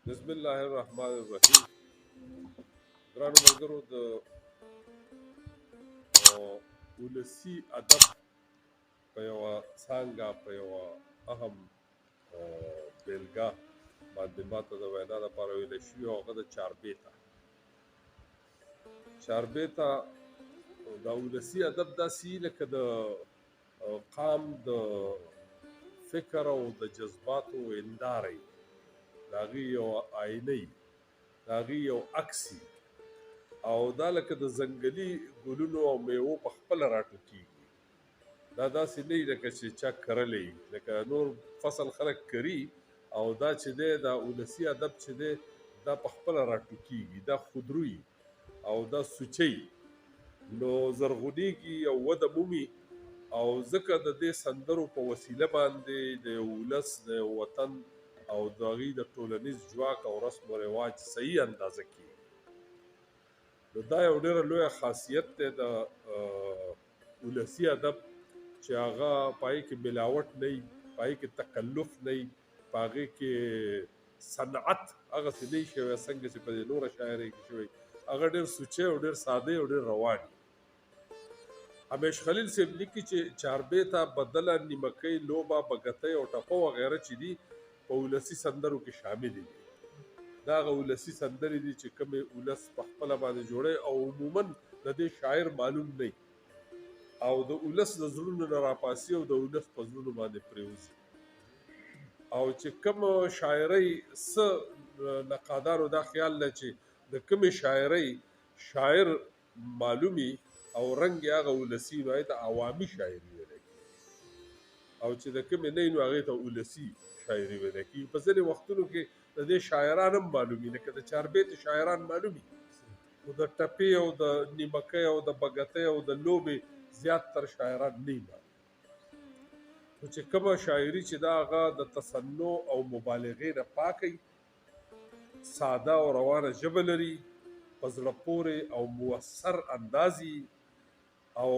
بسم الله الرحمن الرحیم. ګرانو ملګرو، د ولسي ادب په یوه څانګه، په یوه اهم بېلګه باندې ماته د وینا لپاره ویلی شوي، او هغه د چاربیته. چاربیته دا ولسي ادب داسې لکه د قام د فکر او د جذباتو هنداره وي، د هغې یو آینه وي، د هغې یو عکس وي، او دا لکه د ځنګلي ګلونو او میوو په خپله راټوکېږي. دا داسې نه وي لکه چې چا کرلی، لکه نور فصل خلک کري، او دا چې دی دا ولسي ادب چې دی دا په خپله راټوکېږي، دا خودروي او دا سوچه وي، نو زرغونېږي او وده مومي. او ځکه د دې سندرو په وسیله باندې د یو ولس، د یو وطن او د هغوی د ټولنیز ژواک او رسم و رواج صحیح اندازه کېږي. نو دا یو ډېره لویه خاصیت دی د ولسي ادب، چې هغه په هغې کې ملاوټ نه وي، په هغې کې تکلف نه وي، په هغې کې صنعت هغسې نه وي شوی څنګه چې په دې نوره شاعرۍ کې شوی. هغه ډېر سوچه او ډېر ساده او ډېر روان وي. همیش خلیل صاحب لیکي چې چاربیته، بدله، نیمکۍ، لوبه، بګتۍ او ټپه وغیره چې دي په ولسي سندرو کې شاملې دي. دا هغه ولسي سندرې دي چې کومې ولس په خپله باندې جوړوي، او عموما د دې شاعر معلوم نه وي، او د ولس د زړونو نه راپاسي او د ولس په زړونو باندې پرېوځي. او چې کوم شاعرۍ څه نقادانو دا خیال دی چې د کومې شاعرۍ شاعر معلومي او رنګ یې هغه ولسي، نو هغې ته عوامي شاعري ویلی کېږي، او چې د کومې نه وي نو هغې ته ولسي شاعري ویلی کېږي. په ځینې وختونو کې د دې شاعران هم معلومي، لکه د چاربیتې شاعران معلومي، خو د ټپې او د نیمکۍ او د بګتۍ او د لوبې زیات تر شاعران نه معلوم. خو چې کومه شاعري چې دا هغه د تصنع او مبالغې نه پاکه وي، ساده او روانه ژبه لري، په زړه پورې او موثر انداز وي، او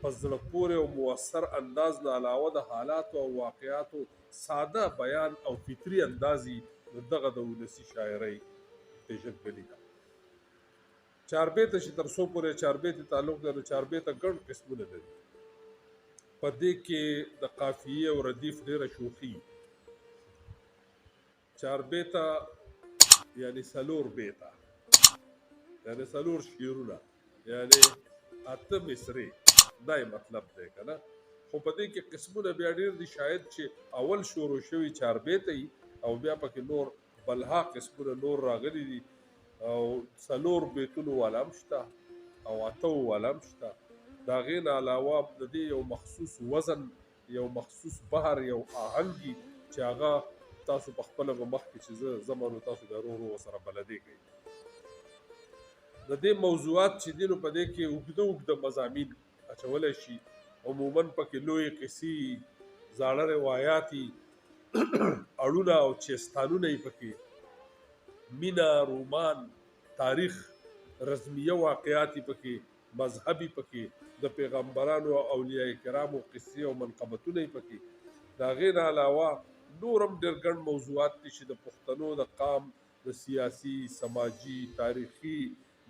په زړه پورې او موثر انداز نه علاوه د حالاتو او واقعاتو ساده بیان او فطري انداز وي، نو دغه د ولسي شاعرۍ پېژندګلي ده. چاربیته چې تر څو پورې چاربیتې تعلق دی، نو چاربیته ګڼ قسمونه لري. په دې کې د قافیې او ردیف ډېره شوخي. چاربیته یعنی څلور بیته، یعنی څلور شعرونه، یعنی اته مصرې، دا یې مطلب دی که نه. خو په دې کې قسمونه بیا ډېر دي، شاید چې اول شروع شوي چاربیته وي او بیا پکې نور بلها قسمونه نور راغلي دي، او څلور بیتونو والا هم شته او اتو والا هم شته. د هغې نه علاوه د دې یو مخصوص وزن، یو مخصوص بحر، یو آهنګ وي چې هغه تاسو په خپله به مخکې چې زه ځم نو تاسو بیا ورو ورو ورسره بلدېږئ. د دې موضوعات چې دي نو په دې کې اوږده اوږده مضامین اچولی شي، عموما پکې لویې قصې، زاړه روایات، اړونه او چیستانونه یې پکې، مینه، رومان، تاریخ، رزمیه واقعات یې پکې، مذهب یې پکې، د پیغمبرانو او اولیاء کرامو قصې او منقبتونه یې پکې. د هغې نه علاوه نور هم ډېر ګڼ موضوعات دي چې د پښتنو د قام د سیاسي، سماجي، تاریخي،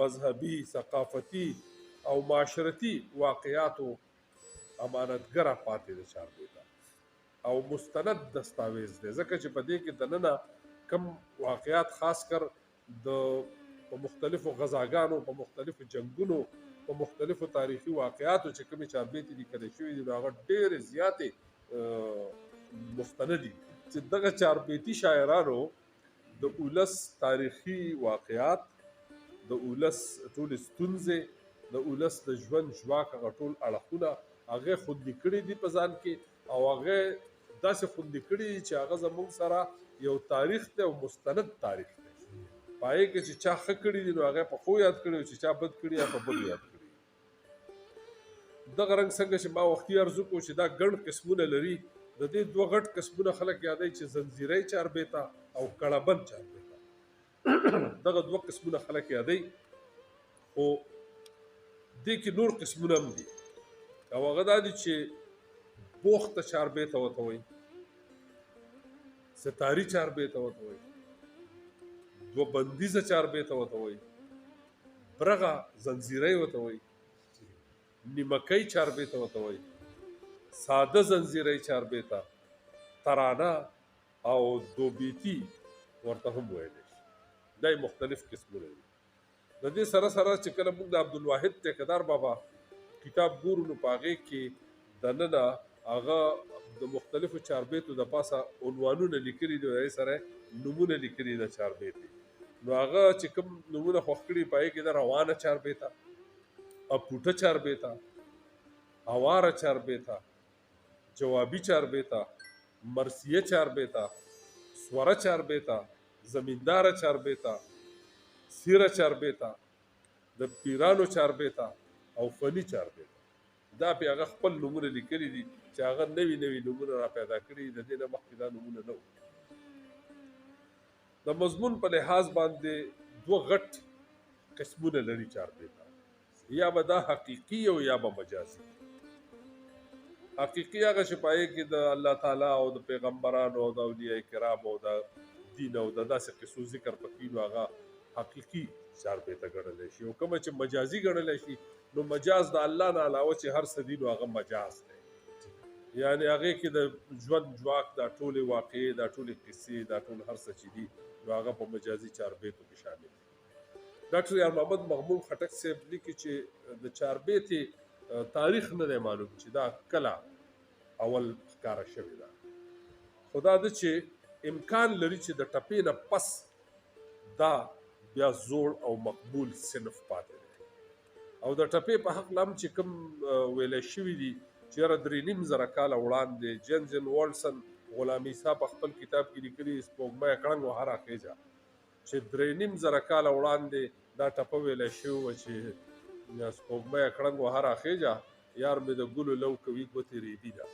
مذهبي، ثقافتي او معاشرتي واقعاتو امانتګره پاتې ده چاربیته او مستند دستاویز دی، ځکه چې په دې کې دننه کم واقعات خاص کر د په مختلفو غزاګانو، په مختلفو جنګونو، په مختلفو تاریخي واقعاتو چې کومې چاربیتې لیکل شوې دي، نو هغه ډېرې زیاتې مستندې دي. چې دغه چاربیتي شاعرانو د ولس تاریخي واقعات، د ولس ټولې ستونزې، د ولس د ژوند ژواک هغه ټول اړخونه هغې خوندي کړي دي په ځان کې، او هغې داسې خوندي کړي دي چې هغه زموږ سره یو تاریخ دی او مستند تاریخ دی. په هغې کې چې چا ښه کړي دي نو هغه په ښو یاد کړي، او چې چا بد کړي هغه په بدو یاد کړي. دغه رنګ څنګه چې ما وختي عرض وکړو چې دا ګڼ قسمونه لري، د دې دوه غټ قسمونه خلک یادوي چې زنځیرۍ چاربیته او کړبند چاربیته. دغه دوه قسمونه خلک یادوي، خو دې کې نور قسمونه هم دي، او هغه دا دي چې بوخته چاربیته ورته وایي، ستاري چاربیته ورته وایي، دوه بندیزه چاربیته ورته وایي، برغه زنځیرۍ ورته وایي، نیمکۍ چاربیته ورته وایي، ساده زنځیرۍ چاربیته، ترانه او دوبیتی ورته هم ویلی شي. دا یې مختلف قسمونه دي. د دې سره سره چې کله موږ د عبدالواحد ټیکدار بابا کتاب ګورو نو په هغې کې دننه هغه د مختلفو چاربیتو د پاسه عنوانونه لیکلي دي، هغې سره نومونه لیکلي د چاربیتې. نو هغه چې کوم نومونه خوښ کړي په هغې کې د روانه چاربیته، اپوټه چاربیته، اواره چاربیته، جوابي چاربیته، مرثیه چاربیته، سوره چاربیته، زمینداره چاربیته، سیره چاربیته، د پیرانو چاربیته او فني چاربیته. دا پې هغه خپل نومونه لیکلي دي چې هغه نوي نوي نومونه را پیدا کړي، د دې نه مخکې دا نومونه نه وو. د مضمون په لحاظ باندې دوه غټ قسمونه لري چاربیته، یا به دا حقیقي او یا به مجازي. حقیقي هغه چې په هغې کې د الله تعالی او د پیغمبرانو او د اولیاء کرام او د دین او د داسې قصو ذکر پکې، نو هغه حقیقي چاربیته ګڼلی شي. او کومه چې مجازي ګڼلی شي نو مجاز د الله نه علاوه چې هر څه دي نو هغه مجاز دی، یعنې هغې کې د ژوند ژواک دا ټولې واقعې، دا ټولې قصې، دا ټول هر څه چې دي نو هغه په مجازي چاربیتو کې شامل دي. ډاکټر یار محمد مغموم خټک صاحب لیکي چې د چاربیتې تاریخ نه دی معلوم چې دا کله اول ښکاره شوې ده، خو دا ده چې امکان لري چې د ټپې نه پس دا بیا زوړ او مقبول صنف پاتې دی. او د ټپې په حق هم چې کوم ویلی شوي دي چې یاره 3,500 کاله وړاندې جنزن والسن غلام عیسی په خپل کتاب کې لیکلي سپوږمۍ کړنګ وهره خېژه، چې 3,500 کاله وړاندې دا ټپه ویلی شوې وه چې سپوږمۍ کړنګ وهره خېژه، یار مې د ګلو لو کوي ګوتې ریبي ده.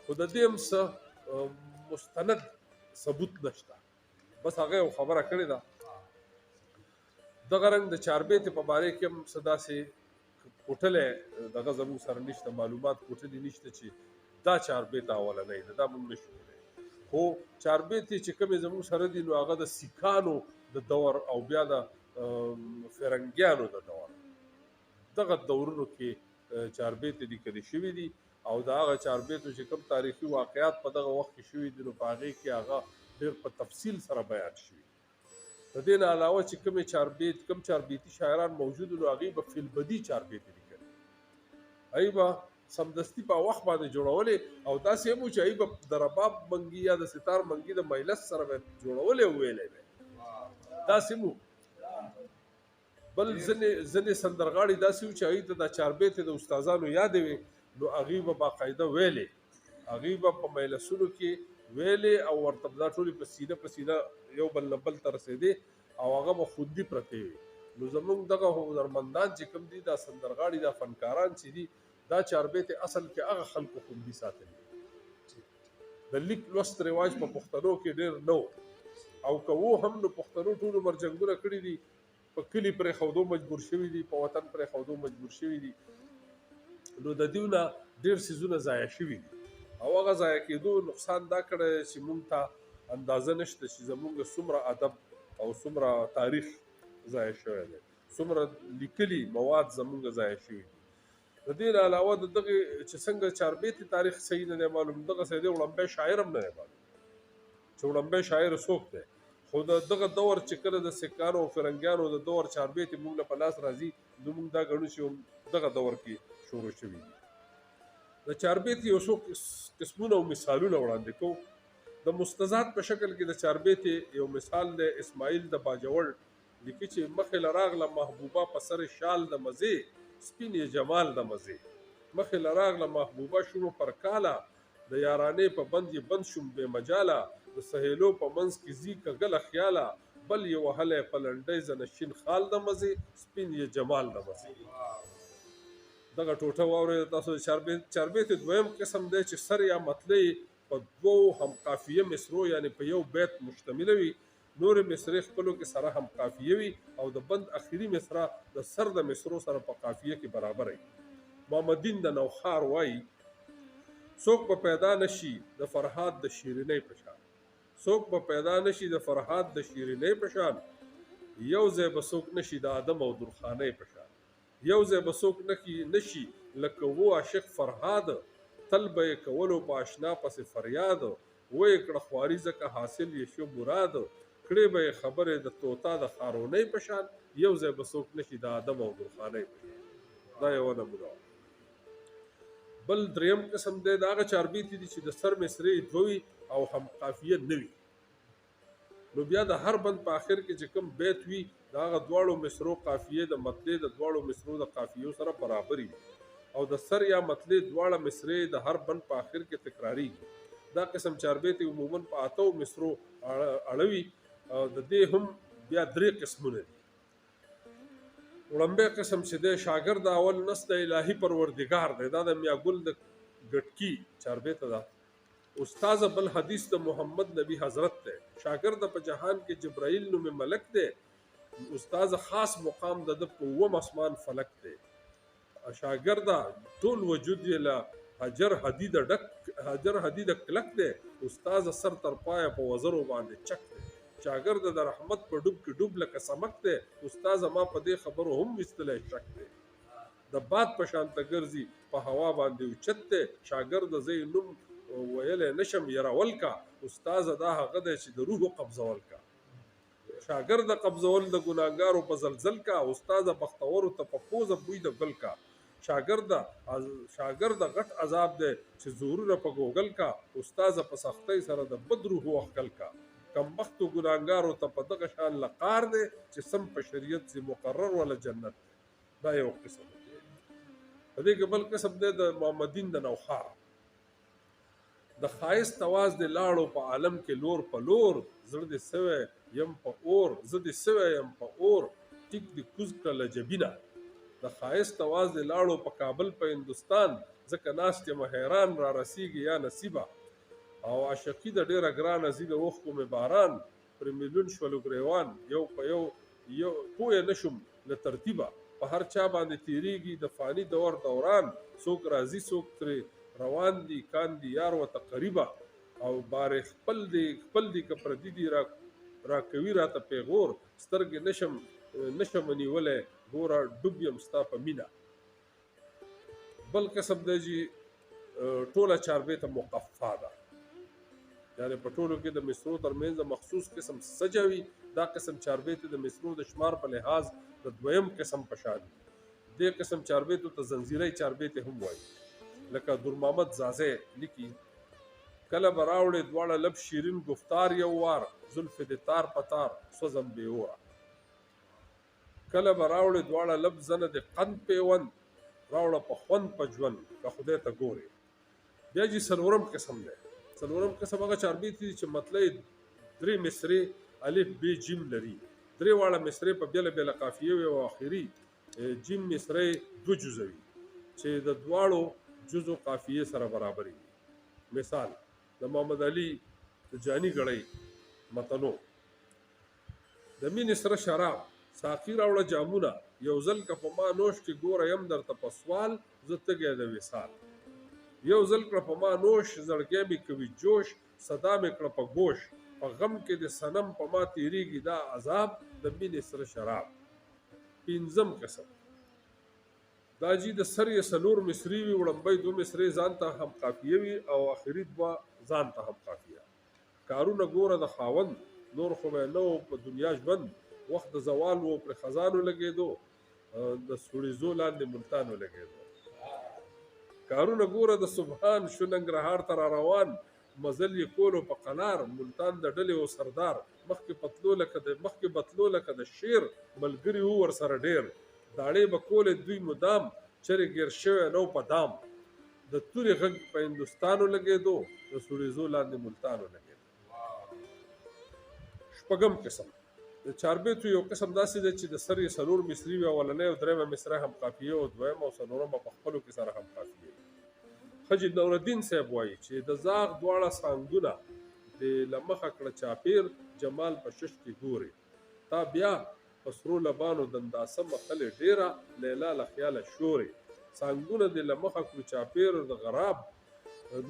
خو د دې هم څه مستند ثبوت نشته، بس هغه یو خبره کړې ده. دغه رنګ د چاربیتې په باره کې هم څه داسې کوټلی دغه زموږ سره نشته، معلومات کوټلي نشته چې دا چاربیته اولنۍ ده، دا موږ نشو ویلی. خو چاربیتې چې کومې زموږ سره دي نو هغه د سیکانو د دور او بیا د فرنګیانو د دور، دغه دورونو کې چاربیتې لیکل شوي دي. او د هغه چاربیتو چې کوم تاریخي واقعات په دغه وخت کې شوي دي نو په هغې کې هغه ډېر په تفصیل سره بیان شوي. د دې نه علاوه چې کومې چاربیت کوم چاربیتي شاعران موجود نو هغوی به فلبدي چاربیتې لیکلې، هغوی به سمدستي په وخت باندې جوړولې، او داسې هم و چې هغوی به د رباب منګي یا د ستار منګي د مجلس سره به جوړولې او ویلې به، داسې هم و. بل ځینې سندرغاړي داسې وو چې هغوی ته دا چاربیتې د استادانو یادې وې، نو هغوی به باقاعده ویلې، هغوی به په مجلسونو کې ویلې او ورته دا ټولې په سینه په سینه یو بل نه بل ته رسېدې او هغه به خوندي پرتې وې. نو زموږ دغه هنرمندان چې کوم دي، دا سندرغاړي، دا فنکاران چې دي، دا چاربیتې اصل کې هغه خلکو خوندي ساتلې. د لیک لوست رواج په پښتنو کې ډېر نه و، او که و هم نو پښتنو ټول عمر جنګونه کړي دي، په کلي پرېښودو مجبور شوي دي، په وطن پرېښودو مجبور شوي دي. نو د دیو نه ډېر څیزونه ضایع شوي دي، او هغه ضایع کېدو نقصان دا کړی چې موږ ته اندازه نشته چې زموږ څومره ادب او څومره تاریخ ضایع شوی دی، څومره لیکلي مواد زموږ ضایع شوي دي. د دې نه علاوه د دغې چې څنګه چاربیتې تاریخ صحیح نه دی معلوم، دغسې دی وړومبی شاعر هم نه دی معلوم چې وړومبی شاعر څوک دی. خو د دغه دور چې کله د سکانو او فرنګیانو د دور چاربیتې موږ له په لاس راځي، نو موږ دا ګڼو چې دغه دور کې شروع شوي دي. د چاربیتې یو څو قسمونه او مثالونه وړاندې کوو. د مستزاد په شکل کې د چاربیتې یو مثال دی، اسماعیل د باجوړ لیکي چې مخې له راغله محبوبه په سر شال د مزې، سپین یې جمال د مزې. مخې له راغله محبوبه شومه پر کاله، د یارانې په بند یې بند شوم بې مجاله، د سهیلو په منځ کې ځي کږله خیاله، بل یې وهلی په لنډۍ زنه شین خال د مزې، سپین یې جمال د مزې. دغه ټوټه واورئ تاسو. د چاربیتې دویم قسم دی چې سر یا مطلع په دوو همقافیه مصرو یعنې په یو بیت مشتمله وي، نورې مصرې خپلو کې سره همقافیه وي، او د بند اخري مصره د سر د مصرو سره په قافیه کې برابره وي. محمد دین د نوښار وایي: څوک به پیدا نه شي د فرهاد د شیرینۍ په شان، څوک به پیدا نشي د فرهاد د شیرینۍ په شان، یو ځای به څوک نشي د ادم او درخانۍ په شان. یو ځای به څوک نشي لکه وو عاشق فرهاد، تل به یې کولو په اشنا پسې فریاد. ویې کړه خواري ځکه حاصل یې شو مراد، کړې به یې خبرې د طوطا د خارونۍ په شان، یو ځای به څوک نشي د ادم او درخانۍ په شان. دا یوه نمونه وه. بل دریم قسم دی، د هغه چاربیتې دي چې د سر مصرې دوه وي او هم قافیه نه وي. نو بیا د هر بند په آخر کې چې کوم بیت وي د هغه دواړو مصرو قافیې د مطلع د دواړو مصرو د قافیو سره برابرې وي، او د سر یا مطلع دواړه مصرې د هر بند په آخر کې تکراریږي. دا قسم چاربیتې عموماً په اتو مصرو اړوي، او د دې هم بیا درې قسمونه دي. وړمبی قسم چې دی شاګرد اول نس د الهي پروردګار دی، دا د میا ګل د ګټکي چاربیته ده. استاد بل حدیث د محمد نبی حضرت دی، شاګرد په جهان کې جبرائیل نوم ملک دی، استاد خاص مقام د ده په اووم اسمان فلک دی. شاګرده ټول وجود یې له حجر حدیده ډک، حجر حدیده کلک دی، استاد سر تر پایه په وزرو باندې چک دی. شاګرد د رحمت په ډوب کې ډوب لکه سمک دی، استاد ما په دې خبرو هم ویستلی شک دی. د باد په شان ته ګرځي په هوا باندې اوچت دی، شاګرد زه یې نوم ویلی نشم یرول کا، استاد دا هغه دی چې د روحو قبضول کا. شاګرد قبضول د ګناهګارو په زلزل کا، استاد بختورو ته په پوزه بوی د ګل کا. شاګرد غټ عذاب دی چې زورونه په ګوګل کا، استاد په سختۍ سره د بد روحو ښکل کا. کمبختو ګناهګارو ته په دغه شان لقار دی چې سم په شریعت سي مقرر ولا جنت دی. دا یو قسم دی. په دې کې بل قسم دی د محمدین د نوښار. د ښایست اواز دې لاړو په عالم کې لور په لور، زړه دې سوی یم په اور، زه دې سوی یم په اور، ټیک دې کوز کړه له جبینه. د ښایست اواز دې لاړو په کابل په هندوستان، ځکه ناست یم حیران را رسیږي یا نصیبه. او عاشقي ده ډېره ګرانه ځي د اوښکو مې باران، پرې مې لوند شولو ګریوان، یو په یو یو پوه نه شوم له ترتیبه. په هر چا باندې تېرېږي د فاني دور دوران، څوک راځي څوک ترې روان دي کاندي یار ورته قریبه. او بارې خپل دی خپل دی که پردي دي راکوي راته پیغور، سترګې نشم نیولی ګوره ډوب یم ستا په مینه. بل قسم دی چې ټوله چاربیته مقفا ده، یعنې په ټولو کې د مصرو ترمنځ مخصوص قسم سجه وي. دا قسم چاربیتې د مصرو د شمار په لحاظ د دویم قسم په شان دي. دې قسم چاربیتو ته زنځیري چاربیتې هم وایي. لکه درمامد ځاځی لیکي: کله به راوړې دواړه لب شیرین ګفتار یو وار، زلفې دې تار په تار سوځم بې اوره. کله به راوړې دواړه لب زنه دې قند پیوند، راوړه په خوند په ژوند که خدای ته ګورې. بیا جي څلورم قسم دی. څلورم قسم هغه چاربیتې دي چې مطلع یې درې مصرې الف ب جیم لري. درې واړه مصرې په بېله بېله قافیه وي او آخري جیم مصرې دوه جزه وي چې د دواړو جزو قافیې سره برابرې وي. مثال د محمد علي د جاني ګړۍ متنو: د مینې سره شراب ساقي راوړه جامونه، یو ځل که په ما نوش کې ګوره یم درته په سوال، زه تږی د وصال. یو ځل کړه په ما نوش، زړګی مې کوي جوش، صدا مې کړه په ګوش، په غم کې د صنم په ما تېرېږي دا عذاب، د مینې سره شراب. پنځم قسم دا جي د سر یې څلور مصرې وي، وړمبۍ دوه مصرې ځان ته هم قافیه وي او آخري دوه ځان ته هم قافیه. کارونه ګوره د خاوند، نور خو به نه و په دنیا ژوند، وخت د زوال و پر خزانو لګېدو، د سوړیزو لاندې ملتانو لګېدو. کارونه ګوره د سبحان شو ننګرهار ته را روان، مزل یې کولو په قلار، ملتان د ډلې و سردار، مخکې به تلو لکه د شیر، ملګري وو ورسره ډېر، داړې به کولې دوی مدام، چرې ګیر شوی نه و په دام، د تورې غږ په هندوستانو لګېدو، د سوړیزو لاندې ملتانو لګېدو. شپږم قسم د چاربیتو یو قسم داسې دی چې د سر یې څلور مصرې وي، اولنۍ او درېیمه مصره هم قافیه او دویمه او څلورمه په خپلو کې سره هم قافیه وي. حاجي نورالدین صاحب وایي چې د زاغ دواړه څانګونه دې له مخه کړه چاپېر، جمال په شش کې ګورې تا بیا په سرو لبانو دنداسه مخلې ډېره، لیلا له خیاله شورې. څانګونه دې له مخه کړو چاپېر د غراب،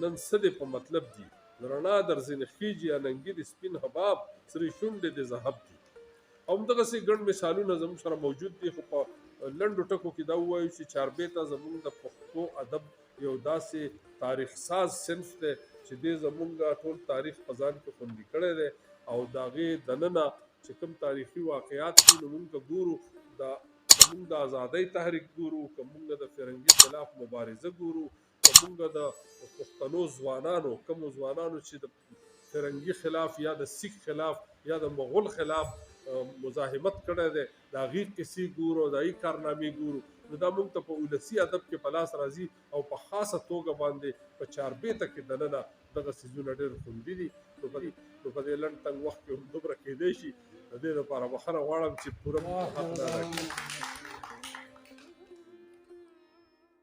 نن څه دې په مطلب دي رڼا در ځینې خیژي، اننګي دې سپین حباب، سرې شونډې دې ذهب دي. او همدغسې ګڼ مثالونه زموږ سره موجود دي، خو په لنډو ټکو کې دا ووایو چې چاربیته زموږ د پښتو ادب یو داسې تاریخ ساز صنف دی چې دې زموږ ټول تاریخ په ځان کې خوندي کړی دی، او د هغې دننه چې کوم تاریخي واقعات دي نو موږ که ګورو د که موږ د ازادۍ تحریک ګورو، که موږ د فرنګي خلاف مبارزه ګورو، که موږ د پښتنو ځوانانو، کومو ځوانانو چې د فرنګي خلاف یا د سیک خلاف یا د مغول خلاف مزاحمت کړی دی، د هغې قصې ګورو او د هغې کارنامې ګورو، نو دا موږ ته په ولسي ادب کې په لاس راځي، او په خاصه توګه باندې په چاربیته کې دننه دغه څیزونه ډېر خوندي دي. نو په دې لنډ تنګ وخت کې هم دومره کېدای شي. د دې لپاره بخښنه غواړم چې پوره حق نه ادا کړم.